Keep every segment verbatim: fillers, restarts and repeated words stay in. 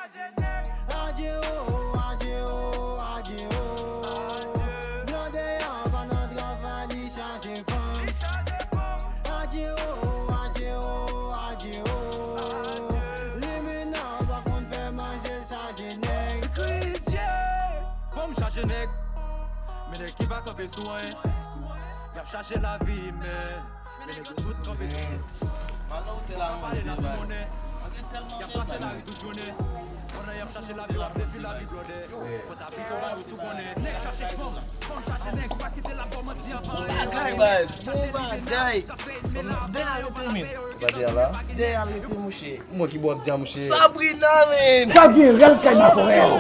Adje o, adje o, adje o. Blòdè a pa nan travay, li chache fanm. Adje o, adje o, adje o. Limena pa konn fè manje, chache nèg. Krizye. Fanm chache nèg. Men nèg ki pa kanpe sou anyen. Y ap chache lavi, men Men nèg yo tout kanpe sou. Malè ou te la, manzè, baz. Manzè tèlman bèl, baz. Bon bagay, baz. Bon bagay. Dèyè a rete, men. Dèyè a la? Dèyè a rete, mouche. Mwen ki bo ap di a, mouche. Sabrina, men. Sa gen rèl kay makorèl.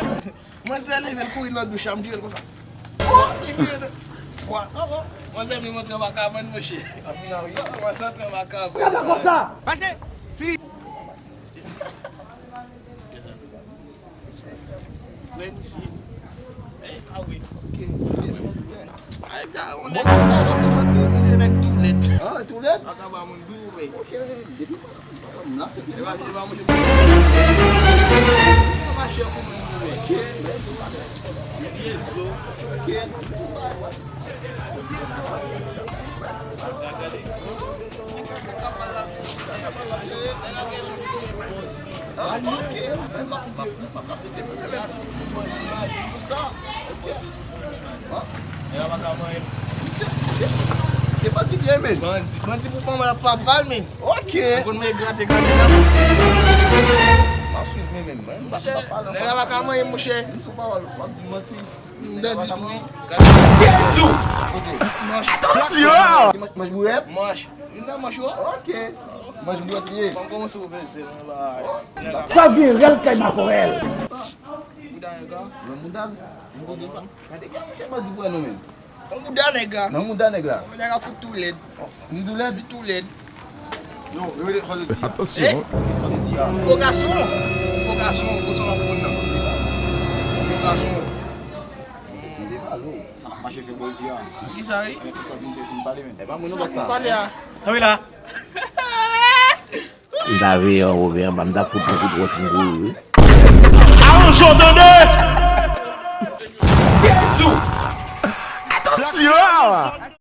Manzè leve l kouri nan douch la, m tire l konsa. Oh, li vire de. Pwa. Oh, oh. Manzè vin montre m a kabann, monchè. Sa vin a ri. Oh, manzè antre m a kabann. Gade konsa. Mache. Fi. Frè misye. Eh, ah oui. Ok. Se fon ti nèg. Ay, gade, on nèg tou lèd, tou lèd. Ah, tou lèd? A kabann moun dou, wi. Ok, depi M la se byen. E pa, e pa mouche. E pa chè pou mwen, mwen. Vye zo. Vye zo. Gade. Ah, ok. M ap, m ap, m ap pase byen. Pou sa. Ok. Nèg la pa ka manyen. Misye, misye, se bandi li ye, men. Bandi, bandi pou fanm la pa pral, men. Ok. Ou konn mwen grate gade la. M ap swiv, men, men, men, m pa, m pa pale. Nèg la pa ka manyen, monchè. M sou pawòl, w ap di m manti. M dan di tou. Gade. Manch. Atansyon! Manch bourèt? Manch. Youn nan manch yo. Ok. Manch bourèt li ye. Ban m kòmanse pou peze, men, ba. Sa gen rèl kay makorèl. Sa. Mouda nèg la. Nan mouda l. M konn sa. Gade, gade, chèf bandi pou wè nou menm. Nan mouda nèg la. Nan mouda nèg la. Nèg la fout tou lèd. Li tou lèd? Li tou lèd. Yo, yo, yo, fò yo di. Atansyon. Eh? Fò yo di a. Gwo gason. Gwo gason. Gwo gason w ap konn nan. Gwo gason. Li te pale w. Sa ap mache fè bòz ya. Kisa, wi? Avèk tout sa pou m fè pou m pale menm. E pa mwen non, bòs la. Pale a. Tanpri la. M ta veye anwo veye anba, m ta fout yon kout wòch m kouri, wi. Alonje w tande! Jezi! Atansyon!